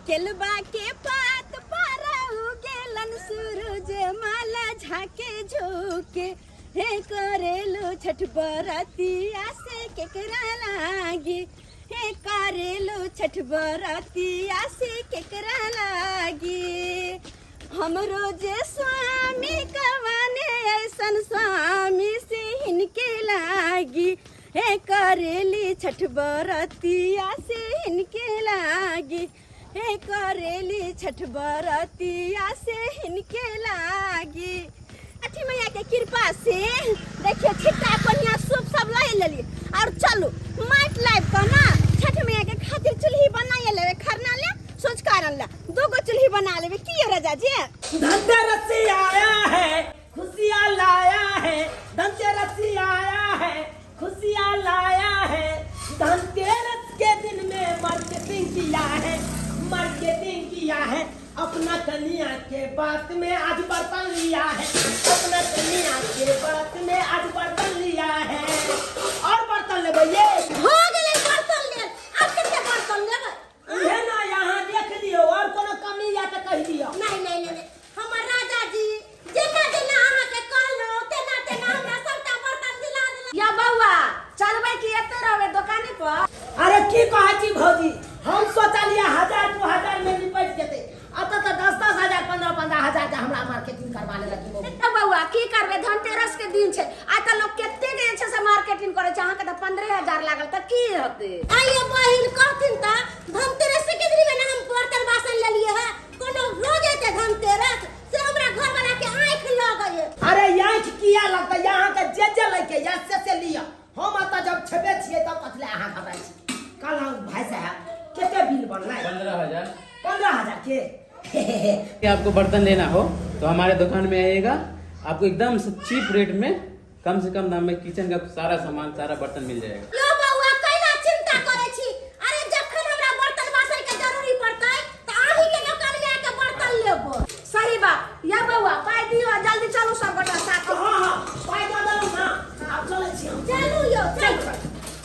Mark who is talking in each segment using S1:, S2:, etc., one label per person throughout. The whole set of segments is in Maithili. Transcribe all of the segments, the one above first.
S1: केलबा के पात पर उगेलन सूरज माला झाके झोके हे करेलो छठ बरतिया से केकरा लागी हे करेलो छठ बरतिया से केकरा लागी हमरो जे स्वामी कवाने ऐसन स्वामी से हिनके लागी हे करेली छठ बरतिया से हिनके लागी हे करेली छठ बरतिया से हिनके लागी। छठी मैया के कृपा से देखियो छिट्टा कोनिया सूप सब लए लेलिए और चलू माटि लाबि कऽ ना छठ मैया के खातिर चूल्ही बनाइए लेबै, खरना ले सोझका ले दूगो चूल्ही बना लेबै। की यौ राजा जी?
S2: धनतेरस आया है खुशियाँ लाया है, धनतेरस आया है खुशियाँ लाया है, धनतेरस के दिन में मार्केटिंग किया है, मार्केटिंग किया है, अपना कनिया के बात में आज बर्तन लिया है, अपना कनिया के बात में आज बर्तन लिया है। और बर्तन लेबै ये?
S1: हो गेलै बर्तन लेल, आब कते बर्तन लेबै?
S2: इहे ना यहाँ देख लियौ, और कोनो कमी या तऽ कहि दियौ।
S1: नहीं नहीं नहीं नहीं, हमर राजा जी जेना जेना अहाँ के कहलहुँ तेना तेना हमरा सबटा बर्तन दिला देलक। या बौआ चलबै कि एते रहबै दोकाने पर?
S2: अरे की कहै छी भौजी, हम सोचलियै 1000 2000 में निपटि जेतै, अतऽ तऽ 10-10 हजार 15-15 हजार के हमरा मार्केटिंग करवा लेलक ई मौगी।
S1: ए बौआ की करबै, धनतेरस के दिन छै, आइ तऽ लोक कते के जे छै से मार्केटिंग करै छै, अहाँके तऽ 15,000 लागल तऽ की हेतै? आइये बहिन कहथिन तऽ धनतेरस के दिन में ना हम बर्तन बासन लेलियै है, कोनो रोज एते धनतेरस से हमरा घर वाला के आँखि लगैये।
S2: अरे आँखि किया लगतै, अहाँके जे जे लैके या से से लिअ, हम एतऽ जब छेबे छियै तब कथी लए अहाँ घबराइ छी। कहलहुँ भाई साहब कते बिल बनलै?
S3: 15,000।
S2: 15,000 के?
S3: आपको बर्तन लेना हो तो हमारे दुकान में आइएगा, आपको एकदम से चीप रेट में कम से कम दाम में किचन का सारा सामान सारा बर्तन मिल जाएगा।
S1: यो बौआ कैला चिंता करै छी, अरे जखन हमरा बर्तन बासन के जरूरी पड़तै त अहीं के दुकान में आके बर्तन लेबो। सही बात। या बौआ पाइ दियो आ जल्दी चलू सब गोटा साथ।
S2: हाँ हाँ पाइ दऽ देलहुँ ना, आब चलै छी हम।
S1: चलू यौ चलू।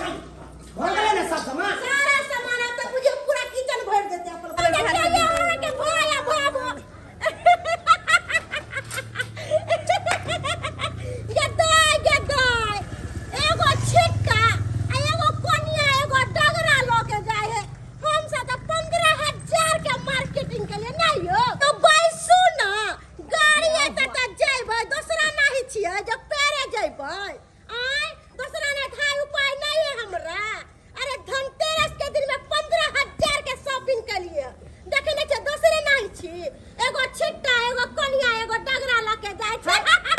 S2: चलू भऽ गेलै ने सब सामान?
S1: सारा सामान आब तऽ बुझियौ पूरा किचन भरि देतै अपन। देखियौ अहाँके भाय आ बाबू गे दाय गे दाय, एगो छिट्टा आ एगो कोनिया एगो डगरा लऽ के जाइ है, हम सब तऽ 15,000 के मार्केटिंग के लिए नहीं यो तो बैसू ना गाड़ी एतऽ तऽ जेबै, दोसरा नहीं छियै जब पैरे जेबै, आय दोसरा नहीं थाय उपाय नहीं है हमरा। अरे धनतेरस के दिन में 15,000 के शॉपिंग के लिए देखे नहीं छियै दोसरे नहीं छी, एगो छिट्टा एगो कोनिया एगो डगरा लऽ के जाइ छै।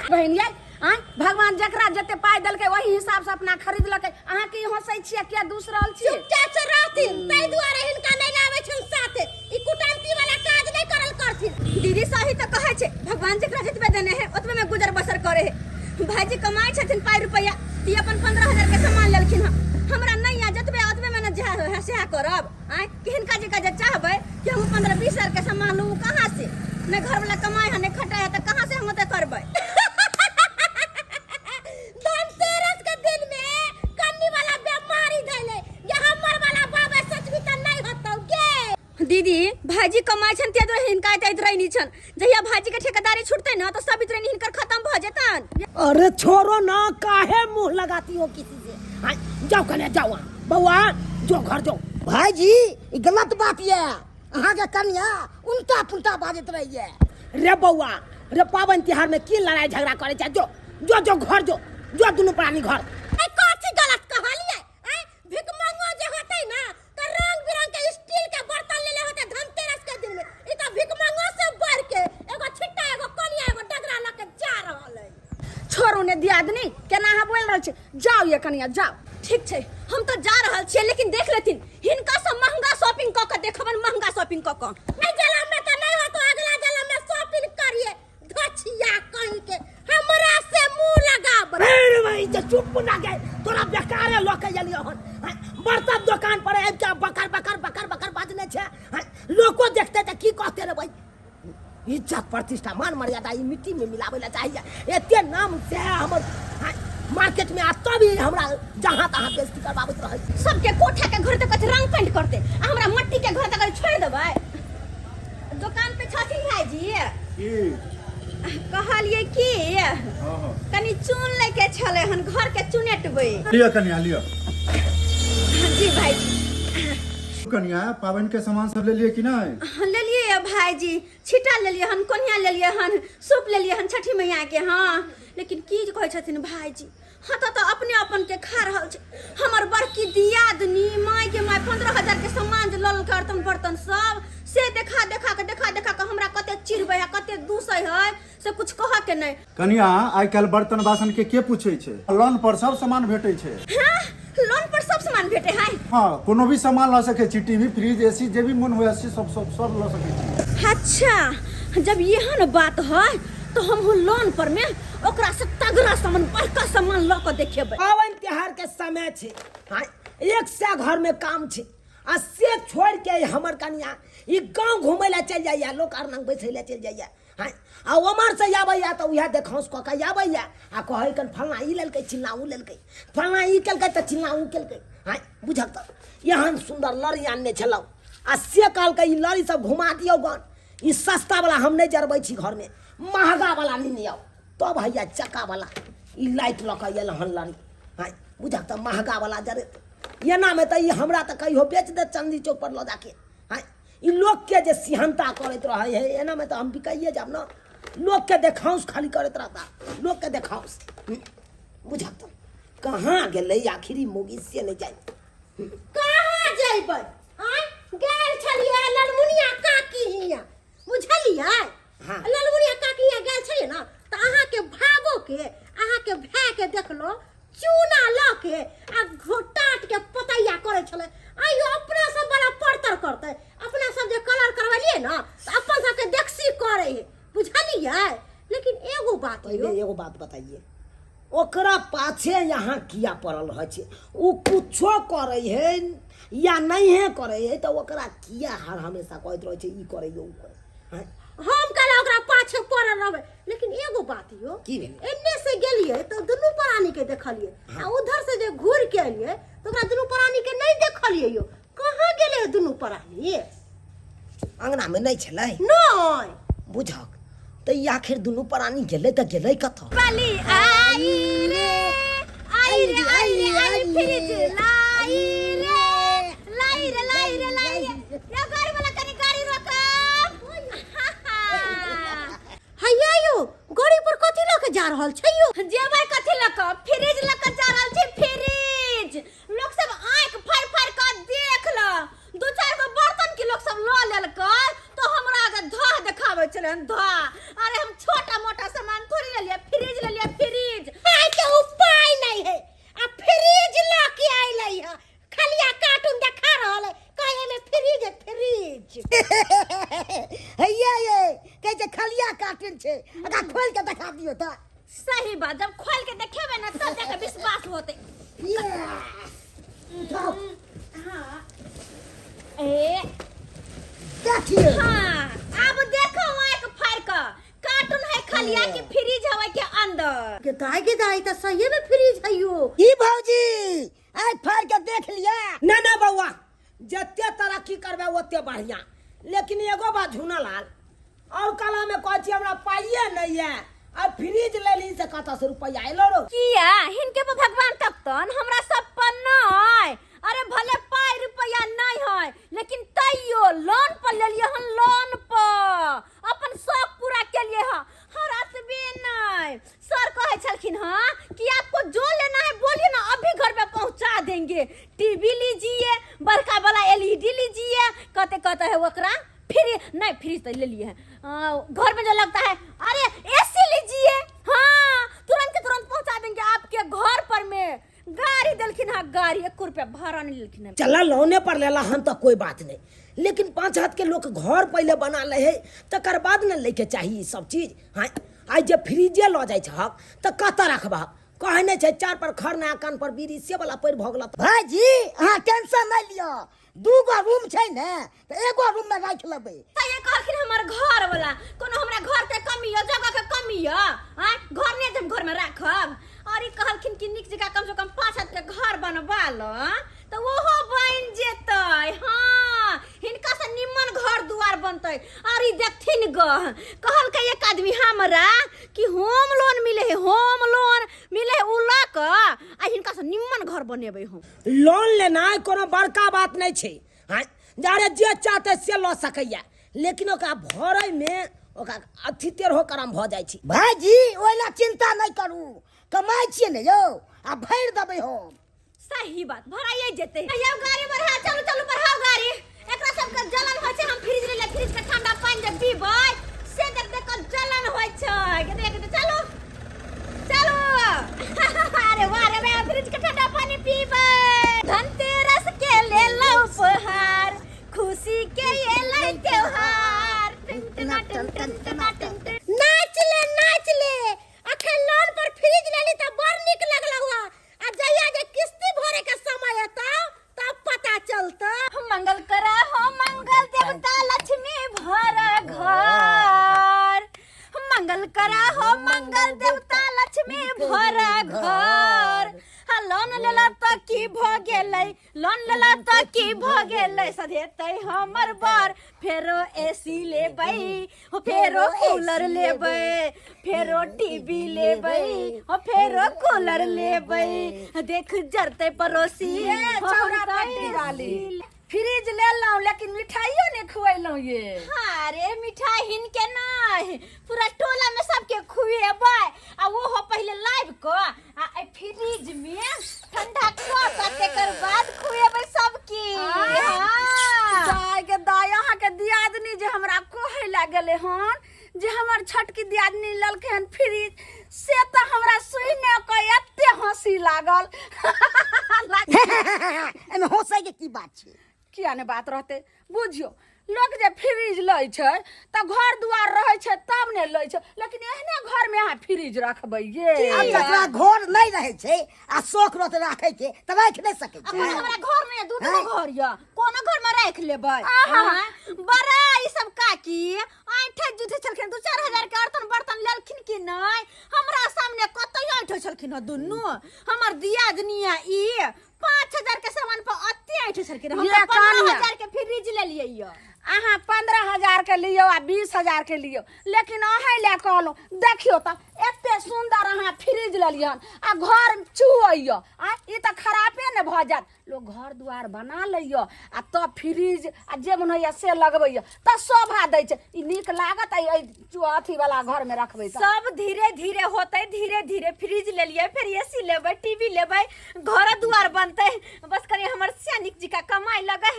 S1: बहिन यै आँय भगवान जकरा जते पाइ देलकै ओही हिसाब से अपना खरीदलकै, अहाँ की हंसै छियै किया दूस रहल छियै? चुपचाप से रहथिन ताहि दुआरे हिनका नहि लाबै छनि साथे, ई कुटंती वाला काज नहि करल करथिन। दीदी सही तऽ कहै छै, भगवान जकरा जतबे देने है ओतबे में गुजर बसर करे है। भाईजी कमाइ छथिन पाइ रुपैआ तऽ ई अपन 15,000 के सामान लेलखिन हँ, हमरा नहि आ जतबे ओतबे में ने जएह होइ सएह करब। आँय कि हिनका जकाँ जे चाहबै कि हम 15-20 हजार के सामान लू, कहाँ से? नहि घरवला कमाइ है नहि खटाइ है तऽ कहाँ से हम ओते करबै? धनतेरस के दिन में कन्नी वाला बीमारी धैले ये हमर वाला बाबा सचबी त नहीं होतौ गे। दीदी भाईजी कमाइ छन ते दुआरे हिनका एते इतरैनी छन, जहिया भाईजी के ठेकेदारी छूटतै ना तो सब इतरैनी हिनकर खत्म भ जेतन।
S2: अरे छोड़ो ना, काहे मुंह लगाती हो किसी से? हाँ, जाओ कने जाओ बउआ जो घर जाओ।
S4: भाईजी ई गलत बात ये, अहाँ के कन्या उल्टा पुल्टा बाजत रहिए।
S2: रे बउआ रे, पावन तिहार में की लड़ाई झगड़ा करे छै? जो जो जो घर जो जो दुनू प्राणी घर।
S1: ए कथी गलत कहलिए? ए भिखमंगो जे होतै ना त रंग बिरंग के स्टील के बर्तन लेले होतै धनतेरस के दिन में, ई त भिखमंगो से बढ़ के एगो छिट्टा एगो कोनिया एगो डगरा ल के जा रहल है। छोड़ू ने दियादनी, केना अहाँ बोल रहल छी, जाओ ये कनिया जाओ। ठीक छै हम तऽ जा रहल छियै, लेकिन देख लेथिन हिनका से महंगा शॉपिंग कऽ के देखबन, महंगा शॉपिंग कऽ के। एहि जलम में तऽ नहि होतो, अगला जलम में शॉपिंग करिए धछिया कहीं के हमरा से मुंह लगाब।
S2: अरे भाई जे चुप ना गए तोरा बेकारे लऽ के एलियो हन। हाँ, बर्तन दोकान पर आबि के बकर बकर बकर बकर बाजने छै। हाँ, लोको देखते तऽ की कहते रे भाई, इज्जत प्रतिष्ठा मान मर्यादा ई मिट्टी में मिलाबै लए चाहिए, एते नाम से हमर। हाँ, मार्केट में आ तब ही हमरा जहाँ तहाँ बेइज्जती करबाबैत रहै।
S1: सबके कोठा के घर तक रंग पेंट करते आ हमरा मट्टी के घर तक छोड़ देबै। भाईजी।
S5: की?
S1: कहलियै की,
S5: हँ हँ।
S1: कनि चून लैके छलै हन, घर के चुनेटबै।
S5: लिअ कनिया, लिअ।
S1: जी भाईजी।
S5: कनिया, पाबनि के सामान सब लेलियै कि नहि?
S1: हाँ, लेलियै ये भाईजी, छिटा लेलियै हन, कोनिया लेलियै हन, सूप लेलियै हन छठी मैया के। हाँ, लेकिन की कहै छथिन भाईजी, हाँ तऽ अपने अपन के खा रहल छै। हमर बड़की दियादनी माय के my 15,000 के सामान जे लऽ लेलकै, बर्तन बर्तन सब से देखा देखा के देखा देखा के हमरा कते चिढ़बै है, कते दूसै है, से कुछ कहऽ के नहि।
S5: कनिया, आइ काल्हि बर्तन बासन के के पूछै छै? लोन पर सब सामान भेटै छै।
S1: हाँ, लोन पर सब सामान भेटे है?
S5: हाँ, कोनो भी सामान लऽ सकै छी, टीवी, फ्रिज, एसी, जे भी मोन हुए से सब सब सब लऽ सकै छी।
S1: अच्छा, जब एहन बात है तो हम लोन पर में ओकरा से तगड़ा सामान, बड़का सामान लऽ कऽ देखेबै।
S2: पाबनि तिहार के समय छै, हाँ, एक सए घर में काम छै आ से छोड़ के हमर कनिया ई गाँव घूमै लए चलि जाइए, लोक आर लग बैसै लए चलि जाइए। हाँ, आ ओम्हर से आबैए तऽ उएह देखाउँस कऽ के आबैए आ कहै कन फल्लाँ ई लेलकै, चिल्लाँ ओ लेलकै, फल्लाँ ई केलकै तऽ चिल्लाँ ओ केलकै। हाँ, बुझल तऽ एहन सुन्दर लड़ी आनने छलहुँ आ से कहलकै ई लड़ी सब घुमा दियौ गन, ई सस्ता वाला हम नहि जरबै छी घरमे, महगा वाला लेने आउ। तब हैया चक्का वाला ई लाइट लऽ कऽ आयल हन लड़ी। हाँ, बुझल तऽ महगा वाला जरेत एनामे तऽ ई हमरा तऽ कहियो बेच देत चांदी चौक पर लऽ जाके। हाँ, ई लोकके जे सिहनता करैत रहै है, एनामे तऽ हम बिकाइए जायब ने। लोकके देखाउँस खाली करैत रहता, लोकके देखाउँस। बुझल तऽ कहाँ गेलै आखिर ई मौगी से नहि जाय।
S1: कहाँ जइबै? आँय, गेल छलियै ललमुनिया काकी हियाँ, बुझलियै?
S2: हाँ।
S1: ललमुनिया काकी हियाँ गेल छलियै ने तऽ अहाँके भागो के अहाँके भाय के देखलो चूना लऽ के आ टाट के पतैया करै छलै। आइयो अपना सब बड़ा परतर करतै, अपना सब जे कलर करबेलियै ने तऽ अपन सबके देखसी करै है, बुझलियै? लेकिन एगो बात
S2: पहिले
S1: यौ,
S2: एगो बात बताइए, ओकरा पाछे यहाँ किया पड़ल रहै छै? ओ कुछो करै है या नहिए करै है तऽ ओकरा किया हर हमेशा कहैत रहै छै ई करै ओ करै? हैं?
S1: हम काल्हि ओकरा पाछे पड़ल रहबै, लेकिन एगो बात यौ।
S2: की भेलै?
S1: एन्ने से गेलियै तऽ दुनू प्राणी के देखलियै आ उधर से जे घूर के एलियै तऽ ओकरा दुनू प्राणी के नहि देखलियै यौ। कहाँ गेलै दुनू प्राणी?
S2: अंगना में नहि छलै?
S1: नहि।
S2: बुझक तऽ ई आखिर दुनू प्राणी गेलै तऽ गेलै कतऽ?
S1: बली आई रे, आई रे, आई रे, आई फ्रिज लाई रे, लाई रे, लाई रे, लाई रे। यो गाड़ी वाला, कनी गाड़ी रोक। हैया यो, गाड़ी पर कथी लऽ के जा रहल छै यो? जेबै कथी लऽ कऽ, फ्रिज लऽ कऽ जा रहल छै फ्रिज। लोक सब आंखि फाड़ि फाड़ि कऽ देख ल, दू चारि गो बर्तन के लोक सब लऽ लेलकै तो हमरा आगे धह देखाबै छलै हन धह। अरे हम छोटा मोटा सामान थोड़ी लेलियै, फ्रिज लेलियै फ्रिज। आइ के उपाय नहीं है आ फ्रिज लऽ के अयलै है, खलिया कार्टून देखा रहल है, कहे में फ्रिज है फ्रिज।
S4: हैया ये कहै छै खलिया कार्टून छै, एकरा खोलि के देखा दियौ तऽ।
S1: सही बात, जब खोल के देखेबै ना तब जाके विश्वास होते।
S4: उठाओ।
S1: हाँ ए
S4: देखिए।
S1: हाँ, अब देखो आंख फाड़ के, कार्टून है खलिया की फ्रिज हवे के अंदर। के दाई के दाई, त सही में फ्रिज है यो।
S4: की भौजी, आँखि फाड़ि के देख लिया?
S2: नहीं नहीं बउआ, जते तरक्की करबे ओते बढ़िया, लेकिन एगो बात झूना लाल और कला में कहै छी हमरा पाइए नहीं है आ फ्रिज ले ली से कतऽ से रुपया एलो रो?
S1: किया हिनके पर भगवान तकतन, हमरा सब पर नहीं? अरे भले पाई रुपया नहीं है लेकिन तैयो लोन पर लेलिए हन, लोन पर अपन शौक पूरा के लिए हन। हमरा से भी नहीं, सर कहे छलखिन हाँ कि आपको जो लेना है बोलिए ना, अभी घर पे पहुंचा देंगे। टीवी लीजिए, बड़का वाला एलईडी लीजिए, कहते कहते है ओकरा फ्री नहीं, फ्रिज तो ले लिए हैं, घर में जो लगता है, अरे एसी लीजिए, हाँ तुरंत के तुरंत पहुंचा देंगे आपके घर पर में। गाड़ी देलखिन हाँ, गाड़ी 1 रुपया भाड़ा नहीं लेलखिन हन।
S2: चला लोने पर लेला हन तो कोई बात नहीं, लेकिन 5 हाथ के लोग घर पहले बना ले है तकर बाद न लेके चाहिए ई सब चीज। हाँ, आइ जे फ्रिजे लऽ जाइ छहक तऽ कतऽ रखबहक? कहै नहि छै चार पर खरना कान पर बीड़ी, से वाला पैर भऽ गेल।
S4: भाईजी अहाँ टेंशन नहि लिअ, 2 गो रूम छै ने तऽ एगो रूम में राखि लेबै।
S1: तऽ ये कहलखिन हमर घर वाला, कोनो हमरा घर के कमी यऽ, जगह के कमी यऽ? आँय, घर नहि जे हम घर में राखब। और ई कहलखिन कि नीक जकाँ कम से कम 5 हाथ के घर बनवा ल तऽ ओहो बनि जेतै। हाँ, हिनका से निम्मन घर दुआर बनतै। होतै। और ई देखथिन ग, कहलकै एक आदमी हमरा कि होम लोन मिले है, होम लोन मिले है, उ लऽ कऽ आ हिनका से निम्मन घर बनेबै हम।
S2: लोन लेनाइ कोनो बड़का बात नहि छै। हाँ, अरे जे चाहते से लऽ सकैया, लेकिन ओकरा भरैमे ओकरा अथी तेरहो करम भऽ जाइ छै।
S4: भाईजी ओहि ला चिंता नहि करू, कमाइ छियै ने यौ, आ भरि देबै हम।
S1: सही बात, भराइए जेतै। यौ गाड़ी बढ़ा, चलू चलू बढ़ाओ गाड़ी। एकरा सबके जलन होइ छै, हम फ्रिज ले फ्रिज के ठंडा पानि जे पीबै से देख देख के जलन होइ छै। के देख देख, चलू चलू। अरे वाह रे भाई, फ्रिज के ठंडा पानी पीबै। धनतेरस के लेलौ उपहार, खुशी के एलै त्योहार। टन टना टन टन टना टन टन। नाच ले नाच ले, अखन लोन पर फ्रिज लेली तऽ बड़ नीक लगलौ हँ, आ जहिया जे किस्ती भरे के समय एतौ तब पता चलतौ। मंगल करा हो मंगल देवता लक्ष्मी भर घर, मंगल करा हो मंगल देवता लक्ष्मी भर घर। हाँ, लोन लेला तऽ की भ गेलै, लोन लेला तऽ की भ गेलै, सधेतै हमर बर। फेरो एसी लेबै, हो फेरो कूलर लेबै, फेरो टीवी लेबै, हो फेरो कूलर लेबै। देख जरतै पड़ोसी।
S6: ये छौड़ा पट्टी वाली फ्रिज लेलहुँ लेकिन मिठाइयो नहि खुएलहुँ ये।
S1: अरे मिठाई हिनके नहीं, पूरा टोला में सबके खुएबै, आ वो पहिले लाइव क आ एहि फ्रिज में ठंडा कऽ कऽ तेकर बाद खुएबै सबके। हाँ।
S6: दाय के दाय, अहाँके दियादनी जे हमरा कहै लागलै हन जे हमर छोटकी दियादनी लेलकै हन फ्रिज, से तऽ हमरा सुनि कऽ एते हँसी लागल।
S4: एहिमे हँसै के की बात छै?
S6: किया ने बात रहतै? बुझियौ लोक जे फ्रिज लै छै तऽ घर दुआर रहै छै तब ने लै छै, लेकिन एहने घरमे अहाँ फ्रिज रखबै ये?
S4: आब जकरा घर नहि रहै छै आ शौक रहतै राखै के तऽ राखि नहि सकै
S1: आ
S4: छै।
S1: कोनो हमरा घर में दू दू
S4: हैं?
S1: घर यऽ, कोनो घर में राखि लेबै।
S6: आहा।
S1: हाँ, बड़ा ई सब काकी ऐंठे जूठे छलखिन, 2-4 हजार के अर्तन बर्तन लेलखिन कि नहि? हमरा सामने कतौ ऐंठे छलखिन हँ दुनू हमर दियादनी आ ई 5,000 के सामान पर अते ऐंठे छलखिन। हम
S6: ये
S1: तऽ पंद्रह
S6: कानिया।
S1: हजार के फ्रिज लेलियै यऽ।
S6: अहाँ 15,000 के लियौ आ 20,000 के लियौ, लेकिन अहें लए कहलहुँ, देखियौ तऽ एते सुन्दर अहाँ फ्रिज लेलियन आ घर चुअइय, आ ई तऽ खरापे ने भऽ जायत। लोक घर दुआर बना लैय आ तब फ्रिज आ जे मन होइए से लगबैए तऽ शोभा दै छै। ई नीक लागत एहि अथी वाला घरमे रखबै तऽ?
S1: सब धीरे धीरे होतै, धीरे धीरे फ्रिज लेलियै, फेर एसी लेबै, टीवी लेबै, घर दुआर बनतै। बस कनि हमर सैनिक जी का कमाई लगे।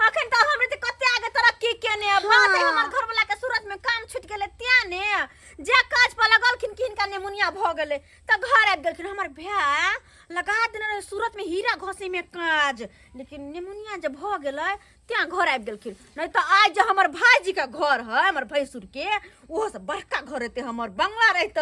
S1: अखन तऽ हमरे तऽ कते आगे तरक्की केने बात है। हमर घर वाला के सूरत में काम छूट गेलै, त्यां ने जे काज पर लगलखिन कि हिनका निमोनिया भऽ गेलै तऽ घर आबि गेलखिन। हमर भाय लगा देने रहे सूरत में हीरा घसे में काज, लेकिन निमोनिया जे भऽ गेलै त्यां घर आबि गेलखिन। नहीं तऽ आइ जे हमर भाईजी के घर है, हमर भैंसुर के, ओहो से बड़का घर रहते, हमर बंगला रहते।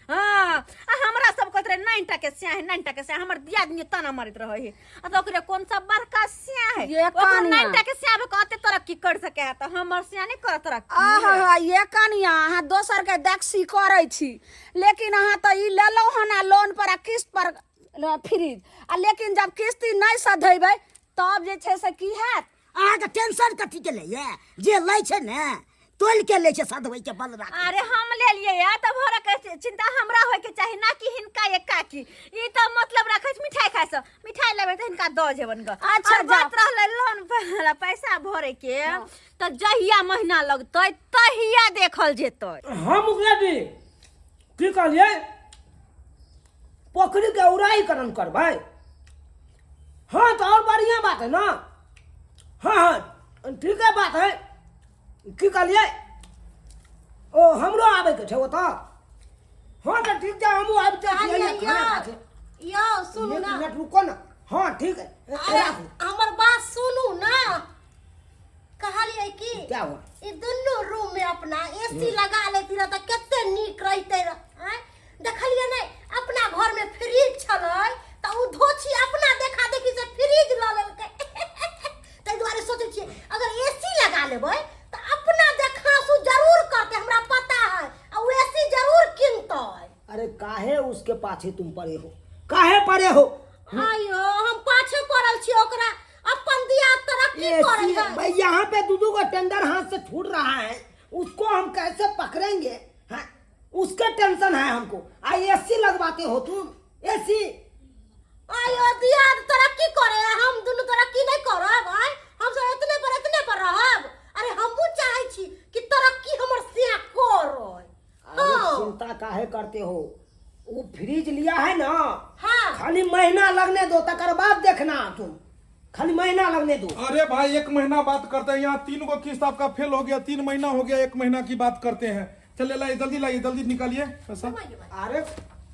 S1: हाँ, आ हमरा सब कहते रहे नाइन टा के स्याह है, नाइन टा के स्याह। हमर दियादनी ताना मारैत रहे है, आ तऽ ओकरे कौन सा बड़का स्याह है?
S6: ये
S1: ओकरो
S6: कानिया।
S1: नाइन टा के स्याह में कहते तरक्की कर सके है तऽ हमर स्याह नहीं कर तरक्की।
S6: आहा, ये कनिया, अहाँ दोसर के देखसी करै छी, लेकिन अहाँ तऽ ई लेलहुँ हन आ लोन पर आ किस्त पर फ्रिज आ, लेकिन जब किस्ती नहि सधेबै तब जे छै से की हैत?
S4: अहाँके टेंशन कथी के लैये? जे लै छै ने तोलि के लै छै, सधबै के बल राखै।
S1: अरे हम लेलियै या तऽ भरक चिंता हमरा होय के चाही, ना कि हिनका। एक काकी ई तऽ मतलब रखै छै मिठाई खाय से, मिठाई लेबै तऽ हिनका दऽ जेबन ग।
S6: अच्छा,
S1: और बात रहलै लोन पर पैसा भरे के, तऽ जहिया महीना लगतै तहिया देखल जेतै।
S2: हम मुखिया जी की कहलियै? पोखरिके उड़ाईकरण करबै? हाँ तऽ और बढ़िया बात है ना। हाँ हाँ, ठीक है बात है। की कहलियै? ओ हमरो आबैके छै ओतऽ। हाँ तऽ ठीक छै, हमहूँ आबि जाइ छियै
S1: अरे
S2: खाना
S1: यौ,
S2: खाके।
S1: यौ सुनू
S2: एक
S1: ना।
S2: मिनट रुको ना। हाँ ठीक है,
S1: अरे
S2: राखू।
S1: हमर बात सुनू ना। कहलियै कि
S2: क्या हुआ?
S1: ई दुनू रूम में अपना एसी लगा लेती रह तऽ कते नीक रहिते रह। आँय देखलियै नहि, अपना घर में फ्रिज छलै तऽ ओ धोछी अपना देखा देखी से फ्रिज लऽ लेलकै। ताहि दुआरे सोचै छियै अगर एसी लगा लेबै तऽ अपना देखासु जरूर करतै, हमरा पता है, आ ओ एसी जरूर किनतै।
S2: अरे काहे उसके पाछे तुम पड़े हो, काहे पड़े हो?
S1: आयो हम पाछे पड़ल छी ओकरा? अपन दिया तरक्की तरक्की करे है।
S4: भाई यहाँ पे दू को टेंडर हाथ से छूट रहा है, उसको हम कैसे पकड़ेंगे? हाँ, उसका टेंशन है हमको। आई एसी लगवाते हो तुम एसी?
S1: आयो दियाद तरक्की करे है, हम दुनू तरक्की नहीं करब। आय हम सब इतने पर रहब। अरे हमहू चाहै छी कि तरक्की हमर सिया करे।
S4: अरे
S1: हाँ।
S4: चिंता काहे करते हो? वो फ्रिज लिया है ना?
S1: हाँ।
S4: खाली महीना लगने दो, तकर बाद देखना तुम। खाली महीना लगने दो।
S7: अरे भाई, एक महीना बात करते हैं, यहाँ तीन गो किस्त आपका फेल हो गया, 3 महीना हो गया, एक महीना की बात करते हैं। चलिए, लाइए, जल्दी लाइए, जल्दी निकालिए पैसा।
S4: अरे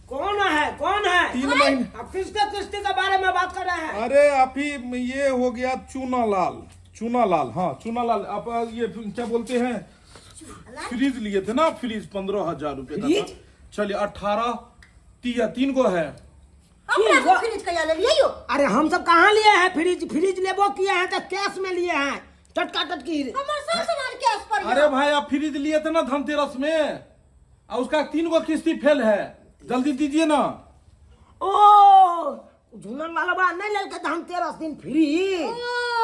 S4: कौन है, कौन है?
S7: 3 महीने।
S4: आप किसके किस्ती के बारे में बात कर रहे हैं?
S7: अरे आप ही ये हो गया चूना लाल, चूना लाल, हाँ चूना लाल। आप ये क्या बोलते हैं, फ्रिज लिए थे ना, फ्रिज 15,000 रुपए का था।
S4: फ्रिज?
S7: चलिए, 18 तीन गो है।
S1: हमरा
S4: गो-
S1: फ्रिज कहिया लेलियै यौ?
S4: अरे हम सब कहाँ लिए हैं फ्रिज? फ्रिज लेबो किए हैं तो कैश में लिए हैं, टटका टटकी।
S1: हमर सब सामान कैश पर यौ।
S7: अरे भाई, आप फ्रिज लिए थे ना धनतेरस में, और उसका तीन गो किस्ती फेल है, जल्दी दीजिए ना।
S4: ओ झूलन लालबा नहीं लेलकै धनतेरस दिन फ्रिज?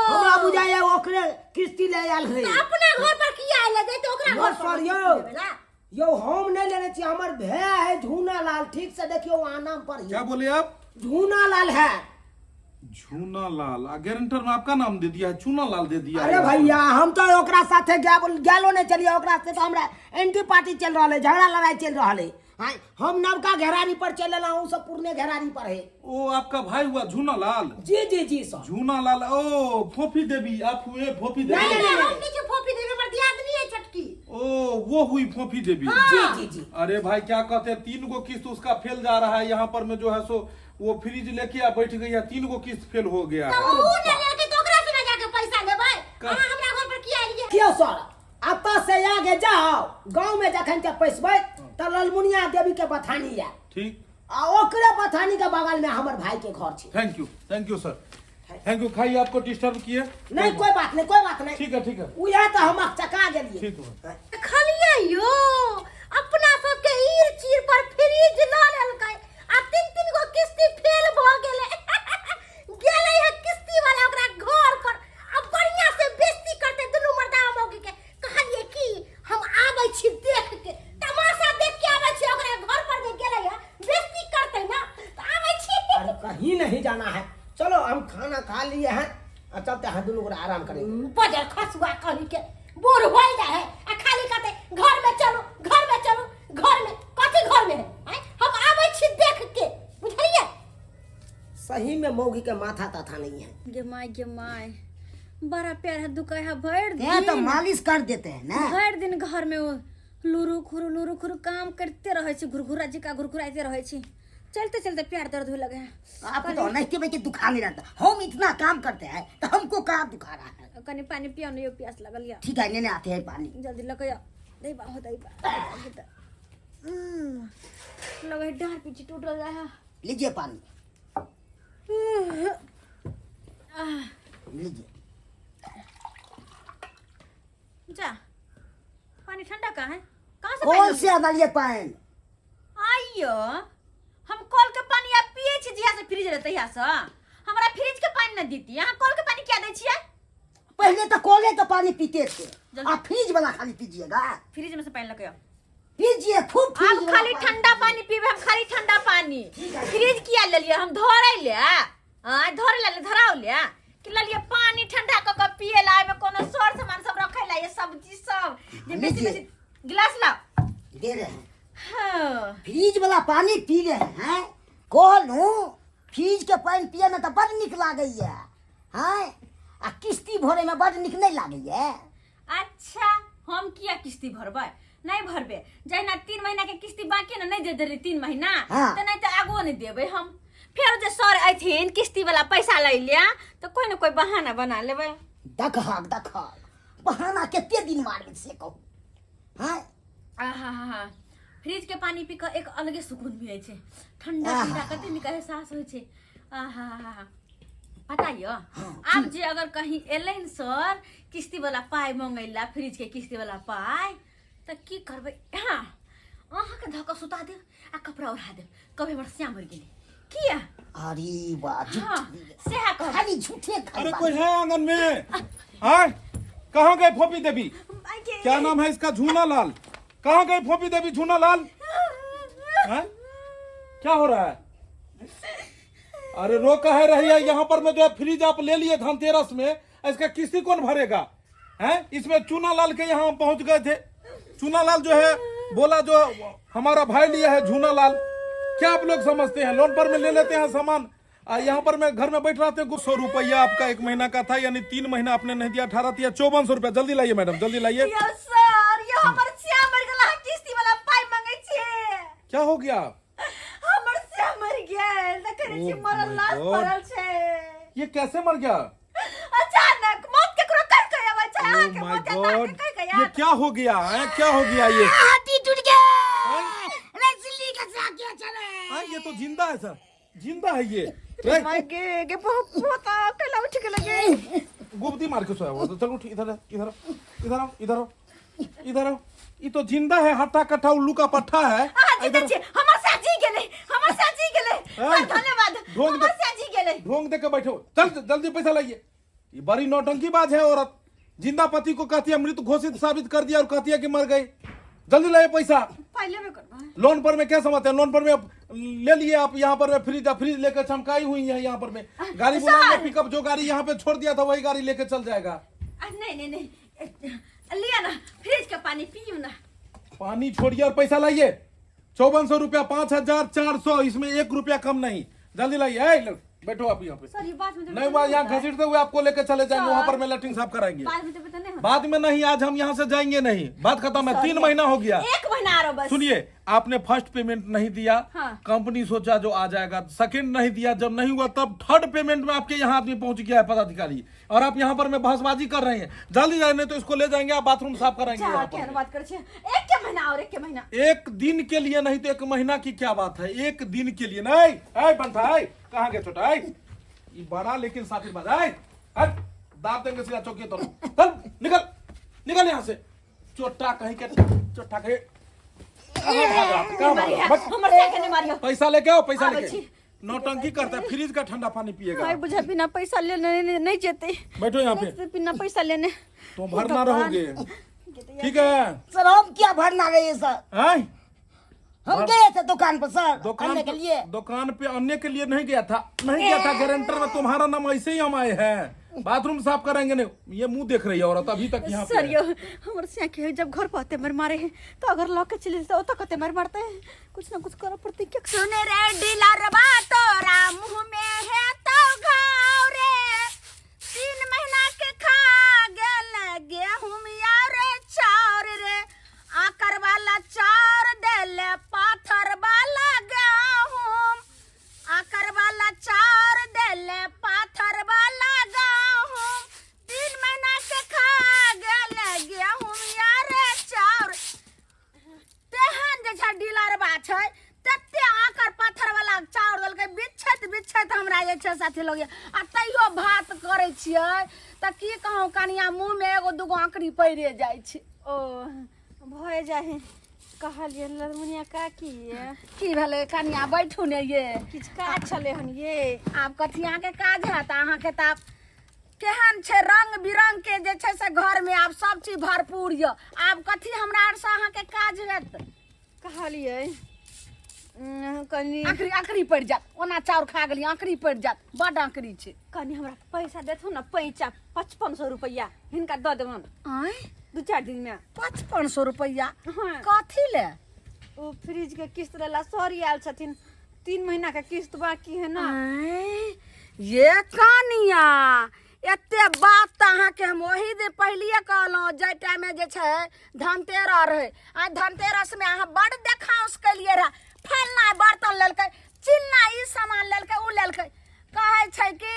S4: हमरा बुझाइए ओकरे किस्ती ले आयल है।
S1: तऽ अपना घर पर किया आयल जैते, ओकरा घर पर
S4: सर यौ।
S1: लेबै ला।
S4: यौ, हम नहीं लेने छी, हमर भैया है झूना लाल। ठीक से देखियो, वहाँ नाम पर
S7: क्या बोले आप?
S4: झूना लाल है।
S7: झूना लाल, आ गारंटर में आपका नाम दे दिया है, चूना लाल दे दिया
S4: अरे
S7: है।
S4: भैया, हम तो ओकरा साथे गेलो नहीं चलिए। ओकरा से तो हमरा एंटी पार्टी चल रहा है, झगड़ा लड़ाई चल रहा है। हाँ, हम नवका घेरारी पर चल रहा हूँ, सब पुरने घेरारी पर है।
S7: ओ आपका भाई हुआ झूना लाल?
S4: जी जी जी सर।
S7: झूना लाल, ओ फोफी देवी, आप हुए फोफी
S4: नहीं,
S7: देवी?
S4: नहीं,
S1: हम नहीं छी फोफी देवी, हमर दियादनी है छोटकी।
S7: ओ वो हुई फोफी देवी।
S4: जी जी जी।
S7: अरे भाई, क्या कहते हैं, तीन गो किस्त उसका फेल जा रहा है। यहाँ पर में जो है सो वो फ्रिज लेके आ बैठ गई है, तीन गो किस्त फेल हो गया
S1: तऽ
S7: है।
S1: ऊ ने लेलकै तऽ ओकरा से ना जाके पैसा लेबै? अहाँ हमरा घर पर किया एलियै?
S4: क्यों सर, अतः से आगे जाओ, गांव में जखन के पैसबै तऽ ललमुनिया देवी के बथानी है।
S7: ठीक।
S4: आ ओकरे बथानी के बगल में हमर भाई के घर छै।
S7: Thank you, thank you sir, thank you. खाइए, आपको डिस्टर्ब किए।
S4: नहीं, कोई बात नहीं, कोई बात नहीं।
S7: ठीक है, ठीक है।
S4: उहे तऽ हम चका गेलियै।
S7: ठीक है।
S1: देखलियै यो, अपना सबके ईर चीर पर फ्रिज लऽ लेलकै आ तीन तीन गो किस्ती फेल भऽ गेलै। गेलै है किस्ती वाला ओकरा घर पर, आ बढ़िया से बेइज्जती करते दुनू मर्दा मौगी के। कहलियै कि हम आबै छी देख के, तमाशा देख के आबै छी। ओकरा घर पर जे गेलै है, बेइज्जती करते ना, तऽ आबै छी।
S4: अरे कहीं नहीं जाना है, चलो हम खाना खा लिए हैं आ चलते हैं, दोनों गोरा आराम करेंगे।
S1: बजर खसुआ कहीं के, बोर हो जाए है आ खाली कहते घर में चलो, घर में चलो। घर में कथी घर में है आँय? हम आबै छी देख के, बुझलियै?
S4: सही में मौगी के माथा ताथा नहीं है।
S8: गे माय, गे माय, बड़ा प्यार है दुखाय है भरि
S9: ते तो
S8: दिन।
S9: मालिश कर देते हैं ना।
S8: भरि दिन घर में वो लुरु खुरु लुरु खुरु काम करते रहै छी, घुरघुरा जिका घुरघुराइते रहै छी, चलते चलते प्यार दर्द होए लगे है।
S9: आपको तो नहीं के दुखा नहीं रहता। हम इतना काम करते हैं तो हमको कहाँ दुखा रहा है?
S8: कनि पानी पियो ने यौ, प्यास लगल या।
S9: ठीक है, लेने आते हैं पानी।
S8: जल्दी लगे दही बा हो, दही बा। लगे है डाँर पीछे टूटल जाए है।
S9: लीजिए पानी, लीजिए।
S8: जा, पानी ठंडा कहाँ है? कहाँ से
S9: कौन
S8: पानी?
S9: से अनलिए पानी?
S8: आइयो, हम कल के पानी आब पिए छी। जिया से फ्रिज रहते तहिया से हमरा फ्रिज के पानी न दीती, अहाँ कल के पानी क्या दै छियै?
S9: पहले तो कॉले का पानी पीते थे।
S8: जल्दी।
S9: आप फ्रिज वाला खाली पीजिएगा।
S8: फ्रिज में से पानी लगे।
S9: पीजिए खूब फ्रिज
S8: आब
S9: वाला
S8: खाली
S9: पानी।
S8: ठंडा पानी पीबे हम, खाली ठंडा पानी। फ्रिज किया लेलियै हम? धरै ले आय, धरै ले, धराउ ले कि लेलियै पानी ठंडा क के पिए ला? एहिमे कोनो सर सामान सब रखै ला, ये सब्जी सब जे बेसी
S9: लीजिए।
S8: बेसी गिलास लाओ।
S9: दे रहे हैं।
S8: हाँ।
S9: फ्रिज वाला पानी पी रहे हैं। कहलूँ फ्रिज के पानी पिए में तो बड़ निक लागैया हैं, आ किस्ती भरे में बड़ निक नहीं लागैया।
S8: अच्छा, हम किया किस्ती भरबै? नहीं भरबे। जहिना 3 महीना के किस्ती बाकी ने नहीं दे देली 3 महीना,
S9: हाँ।
S8: तऽ नहीं तऽ आगुओ नहीं देबै हम। फेर जे सर अयथिन किस्ती वाला पैसा लै लिया तऽ कोई न कोई बहाना बना लेबै।
S9: देखहक देखहक, बहाना कते दिन मारबै से कहू हैं?
S8: आहा हा, फ्रिज के पानी पी कऽ एक अलगे सुकून मिलै छै, ठंडा
S9: आहा।
S8: ठंडा, कते नीक एहसास होइ छै। आहा हा हा, पता यऽ, आब जे अगर कहीं एलै ने सर किस्ती वाला पाइ मंगै ला, फ्रिज के किस्ती वाला पाइ, तऽ की करबै? हाँ, अहाँके धऽ कऽ सुता देब आ कपड़ा ओढ़ा देब, कभी हमर श्याम मरि गेलै किया।
S9: अरे वाह झूठ
S8: हाँ सेहा कहब
S9: खाली झूठे खाली
S7: अरे
S9: बात।
S7: कोई है आंगन में आए कहाँ गए फोपी देवी क्या नाम है इसका झूना लाल कहाँ गए फोपी देवी झूना लाल हैं? क्या हो रहा है अरे रो कहे रही है यहाँ पर मैं जो है फ्रिज आप ले लिए धनतेरस में इसका किस्ती कौन भरेगा हैं इसमें चूना लाल के यहाँ हम पहुंच गए थे चूना लाल जो है बोला जो हमारा भाई लिया है झूना लाल क्या आप लोग समझते हैं लोन पर में ले लेते हैं सामान आ यहाँ पर मैं घर में बैठ रहा था 100 रुपया आपका एक महीना का था यानी 3 महीना आपने नहीं दिया, 18 तिया 5400 रुपया। जल्दी लाइए मैडम, जल्दी लाइए।
S8: यौ सर, यौ हमर श्याम मर गेल, अहाँ किस्ती वाला पाइ मंगै छी।
S7: क्या हो गया?
S8: हमर श्याम मर गेल, देखै नै छी
S7: Oh
S8: मरल
S7: my
S8: लाश
S7: God.
S8: पड़ल छै।
S7: ये कैसे मर गया?
S8: अचानक मौत केकरो कहि कहि अबै छै?
S7: Oh
S8: अहाँके
S7: my
S8: मौत आयत अहाँके
S7: God.
S8: कहि कहि
S7: ये
S8: आयत?
S7: क्या हो गया है? क्या हो गया ये?
S9: हड्डी टूट गया रे, सिल्ली के साथ क्या चले?
S7: हाँ, ये तो जिंदा है सर, जिंदा है ये। रे,
S8: गे गे बहुत बहुत कैला उठ के लगे।
S7: गुप्ती मार के सोया हुआ था। चल उठ, इधर आ, इधर आओ, इधर आओ, इधर आओ, इधर आओ। ये तो जिंदा है, हट्टा कट्ठा उल्लू का पट्टा है।
S8: अहाँ जीते
S7: इधर
S8: छी, हमर साथ जी गेलै, हमर साथ जी गेलै।
S7: ऐ,
S8: सर, धन्यवाद।
S7: ढोंग
S8: हमर
S7: दे।
S8: साथ जी गेलै।
S7: ढोंग दे के बैठो। चल जल्दी पैसा लाइए। ये बड़ी नौटंकी बाज है औरत, जिंदा पति को कहती है मृत घोषित साबित कर दिया और कहती है कि मर गई। जल्दी लाइए पैसा।
S8: पहिले में करबै।
S7: लोन पर में क्या समझते हैं? लोन पर में आप ले लिए आप यहाँ पर में फ्रिज, फ्रिज लेकर चमकाई हुई है। यहाँ पर में गाड़ी बुलाएंगे पिकअप, जो गाड़ी यहाँ पे छोड़ दिया था वही गाड़ी लेके चल जाएगा।
S8: आ, नहीं नहीं नहीं, लिया ना फ्रिज के पानी पियू ना।
S7: पानी छोड़िए और पैसा लाइए। 5400 रुपया, 5400, इसमें 1 रुपया कम नहीं। जल्दी लाइए। ए, लो, बैठो आप यहाँ पे।
S8: सर, ये बाद में
S7: नहीं हुआ, यहाँ घसीटते हुए आपको लेकर चले जाएंगे, वहां पर में लैट्रिन साफ कराएंगे।
S8: बाद में तो नहीं।
S7: बाद में नहीं, आज हम यहाँ से जाएंगे नहीं, बात खत्म है। 3 महीना हो गया।
S8: एक महीना आरो बस।
S7: सुनिए, आपने फर्स्ट पेमेंट नहीं दिया।
S8: हाँ।
S7: कंपनी सोचा जो आ जाएगा। सेकंड नहीं दिया, जब नहीं हुआ तब थर्ड पेमेंट में आपके यहाँ आदमी पहुंच गया है पदाधिकारी और आप यहाँ पर में बहसबाजी कर रहे हैं। जल्दी जाए, नहीं तो इसको ले जाएंगे, आप बाथरूम साफ कराएंगे
S8: जा
S7: यहाँ पर
S8: केहन
S7: में।
S8: बात करै छियै? एक के महीना और एक के महीना।
S7: एक दिन के लिए नहीं तो एक महीना की क्या बात है? एक दिन के लिए नहीं। ऐ बंठा, ऐ कहाँ गए छोटा? ऐ ये बड़ा लेकिन साथी बाज, ऐ हट, दाब देंगे सीधा चौकी तो। चल निकल, निकल यहाँ से, चोटा कहीं के, चोटा कहीं। कहाँ भाग रहा था? कहाँ भाग रहा? बस।
S8: हमर से के नहीं मारियो।
S7: पैसा लेके आओ, पैसा
S8: आबै
S7: लेके।
S8: छी।
S7: नौटंकी करता है, फ्रिज का ठंडा पानी पिएगा।
S8: भाई बुझा बिना पैसा लेने नहीं, नहीं जेते।
S7: बैठो यहाँ पे।
S8: बिना पैसा लेने।
S7: तुम भरना रहोगे, ठीक है?
S9: सर, हम क्या भरना रहे सर?
S7: हैं?
S9: हम गए थे दुकान पर सर
S7: दुकान
S9: आने के लिए।
S7: दुकान पे आने के लिए नहीं गया था, नहीं गया था। गारंटर में तुम्हारा नाम, ऐसे ही हम आए हैं। बाथरूम साफ कराएंगे नहीं। ये मुंह देख रही है औरत अभी तक यहाँ पे
S8: सर
S7: है।
S8: यो हमर से के जब घर पहुंचते मर मारे हैं तो अगर लॉक के चले तो ओतऽ कते मर मारते हैं। कुछ ना कुछ करऽ पड़ते। क्या
S1: सुन रे डीलरबा, तोरा मुंह में है तो घाव रे, 3 महीना के खा गेल गेहूं यार चाउर रे, आकर वाला चाउर देले पाथर वाला गेहूं, आकर वाला चाउर देले पाथर वाला गेहूं, 3 महीना के खा गेल गेहूं यार चाउर। तेहन जे छै डीलरबा छै, तते आकर पाथर वाला चाउर देलकै, बिछैत बिछैत हमरा जे छै साथी लोग। आ तैयो भात करै छियै तऽ की कहूँ कनिया, मुँह मे एगो दूगो आँकड़ी पड़िए जाइ छै।
S8: ओ भए जाइ है। कहलियै ललमुनिया काकी।
S6: की भेलै कनिया? बैठू ने ये।
S8: किछु काज छलै हन ये।
S6: आब कथी अहाँके काज हैत? अहाँके तऽ आब केहन छै रंग बिरंग के जे छै से घर मे आब सब चीज भरपूर यऽ, आब कथी हमरा आर से अहाँके काज हैत?
S8: कहलियै कनि
S6: आँकड़ी आँकड़ी पड़ि जायत, ओना चाउर खा गेली, आँकड़ी पड़ि जायत, बड आँकड़ी छै।
S8: कनि हमरा पैसा देथुन ने, पैसा 5500 रुपैआ हिनका दऽ देबनि।
S6: आँय?
S8: 2-4 दिन में।
S6: 5500 रुपैआ?
S8: हाँ।
S6: कथी ले?
S8: ओ फ्रिज के किस्त लेला सर आयल छथिन, 3 महीना के किस्त बाकी है ना।
S6: आँय, ये कनिया, एते बात तऽ अहाँके हम ओही दिन पहिलिए कहलहुँ जाहि टाइममे जे छै धनतेरस रहै। आ धनतेरसमे अहाँ बड्ड देखाउस केलियै रहए, फलना बर्तन लेलकै, चिल्ला ई सामान लेलकै, ओ लेलकै। कहै छै कि